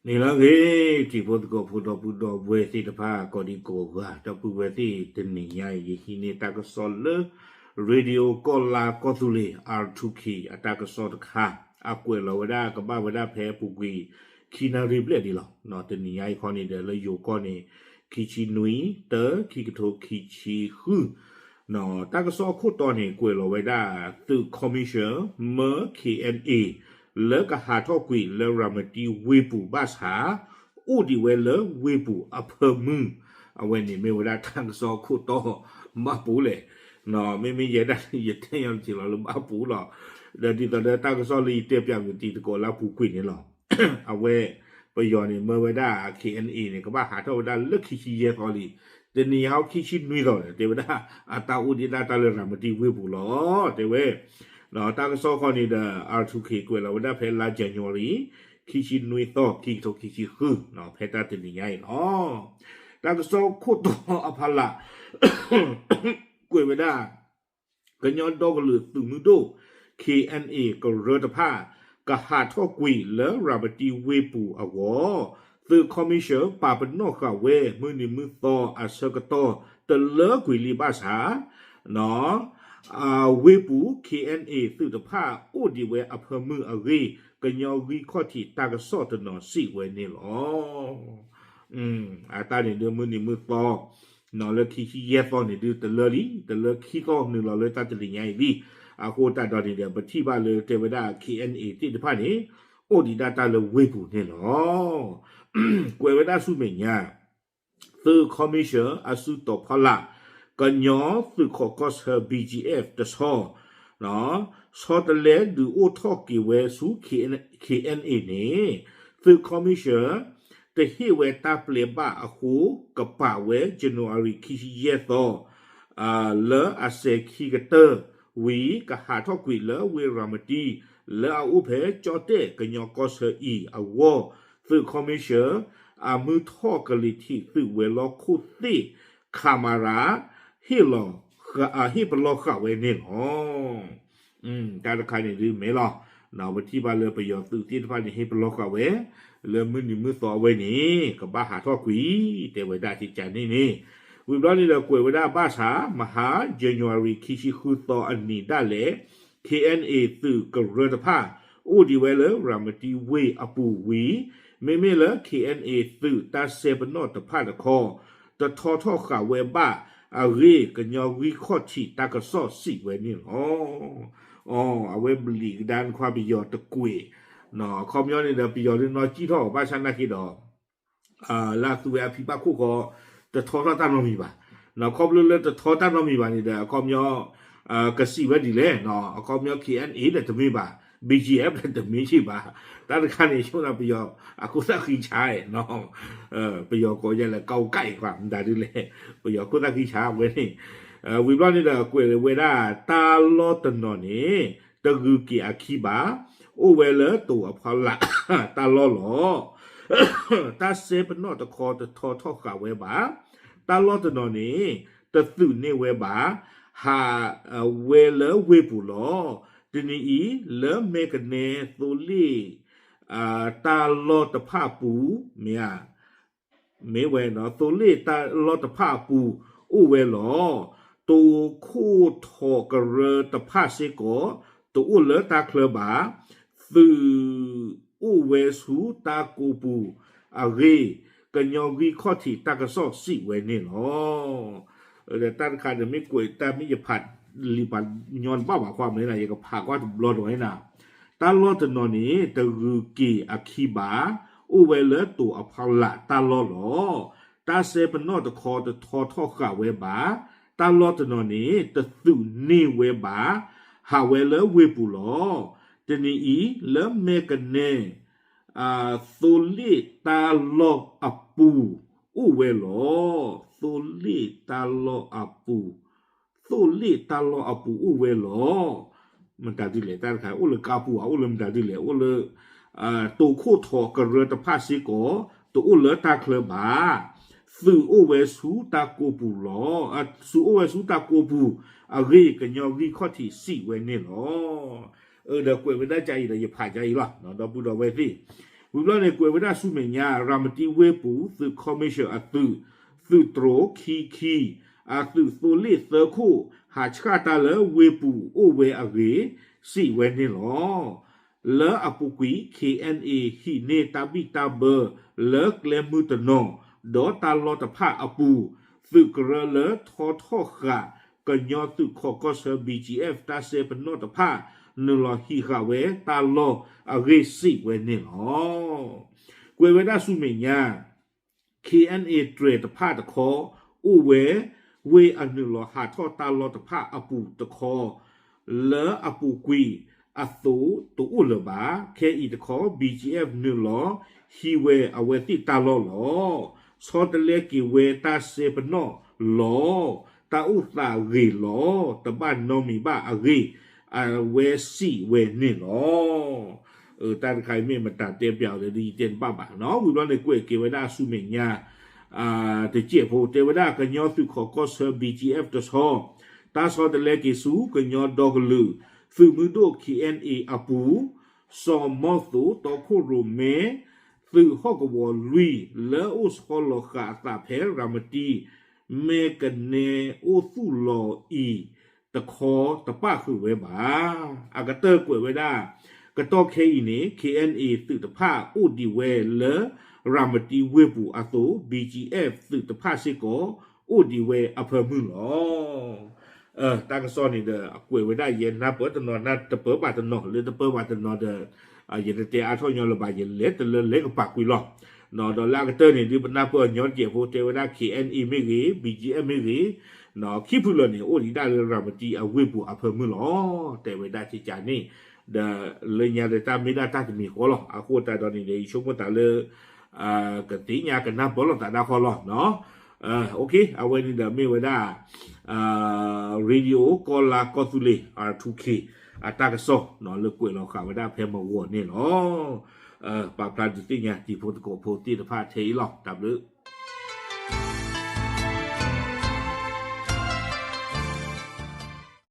န့ၣ်လၢအဂ့ၤ တံၤဖိသကိးဖိဒီပုၢ်ဒီဝဲၢ်သ့ၣ်တဖၣ် ကိးဒံကိးဂၤ ဒီပုၢ်ဝဲၢ်သ့ၣ် တနံၤညါအံၤ ယဟံးန့ၢ်တၢ်ကစီၣ်လၢ Radio ကီၢ်လါကီၢ်သူလ့ၤ R two K အတၢ်ကစီၣ်တခါ အကွဲးလီၤဝဲဒၣ် ကဘၣ်ဝဲဒၣ်ဖဲအပူၤကွံာ် ခံနၣ်ရံၣ်ဘျဲၣ်ဒံးလီၤ. တနံၤညါအံၤခီန့ၣ်ဒီး လၢယိၤကီၢ်န့ၣ် ခံဆံနွံ တၢ ခံကထိခံဆံဃု တၢ်ကစီၣ်အခိၣ်တီန့ၣ် ကွဲးလီၤဝဲဒၣ် သုး commission မၢ K N A လၢကဟးထီၣ်ကွံာ်လၢရၤမတံဝ့ၢ်ပူၤဘၣ်ဆၣ် အိၣ်ဒံးဝဲလၢဝ့ၢ်ပူၤအဖၢမုၢ်, အဝဲန့ၣ်မ့ၢ်ဝဲဒၣ်တၢ်ကစီၣ်အခိၣ်တီ ဘၣ်ပူၤလဲၣ်. မ့မ့ၢ်ယဲဒၣ် ယတဲညီတထံၣ်လီၤလၢဘၣ်ပူၤလီၤ. ဒီးဒ်သိးဒီးတၢ်ကစီၣ်လၢယတဲပၠးကွံာ်တံၤသကိးလၢအပူၤကွံာ်န့ၣ်လီၤ. အဝဲ ပယီၤန့ၣ် မၢဝဲဒၣ် K N A န့ၣ် ကဘၣ်ဟးထီၣ်ဝဲဒၣ်လၢခံဆံယဲၢ်သီလံ. တနံၤညါအံၤ ခံဆံနွံသီဒီး တဲဝဲဒၣ် အတၢ်အိၣ်ဒံးဒၣ်တၢ်လၢရၤမတံဝ့ၢ်ပူၤလီၤ တဲဝဲ. တၢ်ကစီၣ်ခီန့ၣ်ဒီး R two K ကွဲးလီၤဝဲဒၣ်ဖဲလါ January ခံဆံနွံသီ ခံကထိခံဆံဃု ဖဲတၢ်တနံၤညါအံၤလီၤ. တၢ်ကစီၣ်ခိၣ်တီအဖီလာ် ကွဲးဝဲဒၣ် ကညီဒီကလုာ်သုးမုၢ်ဒိၣ် K N A ကရၢတဖၣ် ကဟးထီၣ်ကွံာ်လၢရၤမတံဝ့ၢ်ပူၤအဂီၢ် သုး commission ပာ်ပနီၣ်ဃာ်ဝဲ မုၢ်နံၤမုၢ်သီအဆၢကတီၢ်တလၢကွံာ်လံဘၣ်ဆၣ် ဝ့ၢ်ပူၤ K N A သုးတဖၣ်အိၣ်ဒံးဝဲအဖၢမုၢ်အဂ့ၢ် ကညီဂံၢ်ခီၣ်ထံးတၢ်ကစီၣ်တနီၤစံးဝဲန့ၣ်လီၤ. အတၢ်န့ၣ်ဒုးမုၢ်နံၤမုၢ်သီ လၢခံဆံယဲၢ်သီန့ၣ်ဒုးတလၢလံ, တလၢခံသီနုာ်လီၤလၢတၢ်တနံၤညါအံၤလံ. အဃိသတးဒီးန့ၣ်ဒီး ပထံၣ်ဘၣ်လၢတဲဝဲဒၣ် K N A သ့ၣ်တဖၣ်န့ၣ် အိၣ်ဒံးဒၣ်တၢ်လၢဝ့ၢ်ပူၤန့ၣ်လီၤ. ကွဲးဝဲဒၣ်ဆူမဲာ်ညါ သုး commission အစုတီၤဖီလာ် ကညီသုးခိးကီၢ်ဆၢ B G F တဆီ ဆီတလဲဒုးအိၣ်ထီၣ်က့ၤဝဲဆူ K N A န့ၣ် သုး commission တဟ့ၣ်ဝဲတၢ်ပျဲဘၣ်အဃိ ကပာ်ဝဲ January ခံဆံယဲၢ်သီ လၢအစဲၤခံကတၢၢ်ဝံၤ ကဟးထီၣ်ကွံာ်လၢဝ့ၢ်ရၤမတံ လၢအအိၣ်ဖဲကၠီၣ်တဲၣ်ကညီကီၢ်ဆၢအံၤအဂီၢ် သုး commission အမုၢ်ထီၣ်ကလံၤထံးသုးဝဲၤလီၢ်ခိၣ်သ့ၣ် ခမရ ဟ့ၣ်လီၤ ဟ့ၣ်ပလီၢ်ဃာ်ဝဲန့ၣ်လီၤ. တၢ်တခါန့ၣ်ဒုးမ့ၢ်လီၤ. ပထံၣ်ဘၣ်လၢပယီၤသုးသ့ၣ်တဖၣ်န့ၣ် ဟ့ၣ်ပလီၢ်ဃာ်ဝဲ လၢမုၢ်နံၤမုၢ်သီအဝဲန့ၣ် ကဘၣ်ဟးထီၣ်ကွံာ် တဲဝဲဒၣ်ကကန့ၣ်န့ၣ်. ဝံၤဘျီန့ၣ်ဒီးကွဲးဝဲဒၣ်ဘၣ်ဆၣ် မဟါ January ခံဆံဃုသီအနံၤဒၣ်လဲာ် K N A သုးကရၢတဖၣ် အိၣ်ဒံးဝဲလၢရၤမတံဝ့ၢ်အပူၤဝံၤ မ့မ့ၢ်လၢ K N A သုးတၢ်စဲပနီၣ်တဖၣ်တခီ တထီထီၣ်ဃာ်ဝဲဘၣ်အဂ့ၢ် ကညီဂံၢ်ခီၣ်ထံးတၢ်ကစီၣ်စံးဝဲန့ၣ်လီၤ. အဝဲဘျံးကဒါနခွါပယီၤတကွဲး အခီပညီန့ၣ်ဒီး ပယီၤဒုးနီၢ်ကံၣ်ထီၣ်ဘၣ်ဆၣ်နာ်က့ဒီး လၢအသူဝဲအဖံဘၣ်ခိၣ်ဃီ တထီထီၣ်တၢ်နီတမံၤဘၣ်. ခီဖျိလၢတထီတၢ်နီတမံၤဘၣ်န့ၣ်ဒီး အခီပညီ ကစံးဝဲဒ်လဲၣ်, အခီပညီ K N A ဒီးတမ့ၢ်ဘၣ်, B G F ဒီးတမ့ၢ်ဘၣ်. တၢ်တခါန့ၣ် ဆိကမိၣ်ပယီၤအခိၣ်သၣ်ဃံဆါ ပယီၤကိးယဲလဲၣ် ကီကၣ်အံၤကွၢ် မတၤဒ်လဲၣ်, ပယီၤခိၣ်သၣ်ဃံဆါဝဲန့ၣ်. ဝံၤဘျီန့ၣ်ဒီး ကွဲးဝဲဒၣ်တၢ်လီၢ်တနီၤန့ၣ် တဂုၤက့ၤအခံဘၣ်, အိၣ်ဝဲလၢတိၤအဖီလာ်တၢ်လီၢ်လီၤ. တၢ်စဲပနီၣ်တခီတထီထီၣ်ဃာ်ဝဲဘၣ်. တၢ်လီၢ်တနီၤန့ၣ် တသုးန့ၢ်ဝဲဘၣ်, ဟးဝဲလၢဝ့ၢ်ပူၤလီၤ. တနံၤအံၤ လၢမဲကနဲသိလ့ၣ် တၢ်လီၢ်တဖၣ်အပူၤ မ့ၢ်ဧါ မ့ၢ်ဝဲ သိလ့ၣ်တၢ်လီၢ်တဖၣ်အပူၤ အိၣ်ဝဲလီၤ. တိၤခိၣ်ထိးကရၢတဖၣ်စ့ၢ်ကီး တအိၣ်လၢတၢ်ချၢဘၣ်. သုးအိၣ်ဝဲဆူတၢ်ကိးပူၤအဂ့ၢ် ကညီဂံၢ်ခီၣ်ထံးတၢ်ကစီၣ်စံးဝဲန့ၣ်လီၤ. ဒီးတၢ်တခါန့ၣ် မ့ၢ်ကွဲးတၢ်မ့ၢ်ယဖးလံာ်ပာ်ညီတဘၣ်ဘၣ် ခီမ့ၢ်န့ၣ် ယကဖးကွၢ်တဘျီဒီးန့ၣ် တၢ်လီၢ်တနီၤန့ၣ် တဂုၤက့ၤအခံဘၣ်, အိၣ်ဝဲလၢတိၤအဖီလာ်တၢ်လီၢ်လီၤ. တၢ်စဲပနီၣ်တခီတထီထီၣ်ဃာ်ဝဲဘၣ်. တၢ်လီၢ်တနီၤန့ၣ် တသုးန့ၢ်ဝဲဘၣ်, ဟးဝဲလၢဝ့ၢ်ပူၤလီၤ. တနံၤအံၤ လၢမဲကနဲ သိလ့ၣ်တၢ်လီၢ်အပူၤအိၣ်ဝဲလီၤ. သိလ့ၣ်တၢ်လီၢ်အပူၤ, သိလ့ၣ်တၢ်လီၢ်အပူၤအိၣ်ဝဲလီၤ. မတၤဒ်လဲၣ် တၢ်တခါ အိၣ်လၢကါပူၤဧါ အိၣ်လၢမတၤဒ်လဲၣ် အိၣ်လၢ တိၤခိၣ်ထိးကရၢတဖၣ်စ့ၢ်ကီး တအိၣ်လၢတၢ်ချၢဘၣ်. သုးအိၣ်ဝဲဆူတၢ်ကိးပူၤလီၤ. သုးအိၣ်ဝဲဆူတၢ်ကိးပူၤအဂ့ၢ် ကညီဂံၢ်ခီၣ်ထံးစံးဝဲန့ၣ်လီၤ. အၢ ဒီးကွဲးဝဲဒၣ်ကါအံၤဒီး ယဖးကါအံၤလီၤ ဒီပုၢ်ဒီဝဲၢ်သ့ၣ်. ဝံၤဘျီန့ၣ် ကွဲးဝဲဒၣ်ဆူမဲာ်ညါ ရၤမတံဝ့ၢ်ပူၤ သုး commission အသုး သုးတြိၤခံခံ အသုးသိလ့ၣ်သၢခိၣ် ဟးဆှၣ်တၢ်လၢဝ့ၢ်ပူၤအိၣ်ဝဲအဂ့ၢ် စံးဝဲန့ၣ်လီၤ. လၢအပူၤကွံာ် K N A ဟံးန့ၢ်တၢ်ဘံၣ်တၢ်ဘၢလၢကျဲမုၢ်တနီၤ ဒီးတၢ်လီၢ်တဖၣ်အပူၤ သုးကရၢလၢထီထီၣ်ဃာ် ကညီသုးခိးကီၢ်ဆၢ B G F တၢ်စဲပနီၣ်တဖၣ် နုာ်လီၤဟံးဃာ်ဝဲတၢ်လီၢ်အဂ့ၢ်စံးဝဲန့ၣ်လီၤ. ကွဲးဝဲဒၣ်ဆူမဲာ်ညါ K N A တြဲၤတဖၣ်တခီ အိၣ်ဝဲ ဝ့ၢ်အနုာ်လီၤဟးထီၣ်တၢ်လီၢ်တဖၣ်အပူၤတခီ လၢအပူၤကွံာ်အသိးတအိၣ်လၢၤဘၣ်. ခဲအံၤတခီ B G F နုာ်လီၤဟံးဝဲအဝဲသ့ၣ်တၢ်လီၢ်လီၤ. ဆီတလဲက့ၤဝဲတၢ်စဲပနီၣ်လီၤ. တၢ်အိၣ်သးဂ့ၤလီၤ. တဘၣ်နီတမံၤဘၣ်အဂ့ၢ် အဝဲစံးဝဲန့ၣ်လီၤ. တၢ်တခါအံၤမ့ၢ်မတၤတဲပျးအီၤဒီး ယတဲတဘၣ်ဘၣ်နီၤ. ဝံၤဘျီန့ၣ် ကွဲးက့ၤဝဲဒၣ်ဆူမဲာ်ညါ တစဲးဖိ တဲဝဲဒၣ်ကညီသုးခိးကီၢ်ဆၢ B G F တဆီ တၢ်ဆီတလဲက့ၤဆူကညီဒီကလုာ် သုးမုၢ်ဒိၣ် K N A အပူၤ စီၤမီၢ်သိးတီခိၣ်ရိၣ်မဲ သုးဟီၣ်ကဝီၤလွံၢ် လၢအိၣ်ဆီလီၤဃာ်အသးဖဲရၤမတံ မဲၢ်ကနဲအိၣ်သူၣ်လီၤအံၤ တခီတပၣ်ဃုာ်ဝဲဘၣ်. အကတၢၢ်ကွဲးဝဲဒၣ် ကတီၢ်ခဲအံၤန့ၣ် K N A သုးတဖၣ်အိၣ်ဒံးဝဲလၢ ရၤမတံဝ့ၢ်ပူၤအသိး B G F သုးတဖၣ်စ့ၢ်ကီး အိၣ်ဒံးဝဲအဖၢမုၢ်လီၤ. တၢ်ကစီၣ်န့ၣ်ဒီး အကွဲးဝဲဒၣ်ယဲနၢ်ပၢၢ်တနီၤ နၢ်တပၢၢ်ဘၣ်တနီၤ လၢတပၢၢ်ဘၣ်တနီၤဒီး ယတတဲအါထီၣ်ညီလၢၤဘၣ် ယလဲၤတလၢလဲၤကပာ်ကွံာ်လီၤ. ဒီးလၢအကတၢၢ်န့ၣ် ဒုးပနၢ်ပၢၢ်အီၤညီတစဲးဖိ တဲဝဲဒၣ် K N A မ့ၢ်ဂ့ၤ B G F မ့ၢ်ဂ့ၤ ခံဖုလၢာ်န့ၣ် အိၣ်ဒံးဒၣ်လၢရၤမတံအဝ့ၢ်ပူၤအဖၢမုၢ်လီၤ. တဲဝဲဒၣ်ကကန့ၣ် ဒီးလၢညါဒီးတၢ်မ့ၢ်ဒၣ်တၢ်တမံၤဃီလီၤ. အဃိသတးဒီးန့ၣ်ဒီး ယဆိကမိၣ်သးလၢ ကသ့ၣ်ညါကနၢ်ပၢၢ်လိာ်သးဒၣ်ဃီလီၤ. အဝဲန့ၣ်ဒီးမ့ၢ်ဝဲဒၣ် Radio ကီၢ်လါကီၢ်သူလ့ၤ R two K အတၢ်ကစီၣ် လၢကွဲးလီၤဃာ်ဝဲဒၣ်ဖဲမဂီၤန့ၣ်လီၤ. ပာ်ဖျါဒုးသ့ၣ်ညါတံၤဖိသကိးဖိသ့ၣ်တဖၣ်ထဲအံၤလီၤ. တၢ်ဘျုး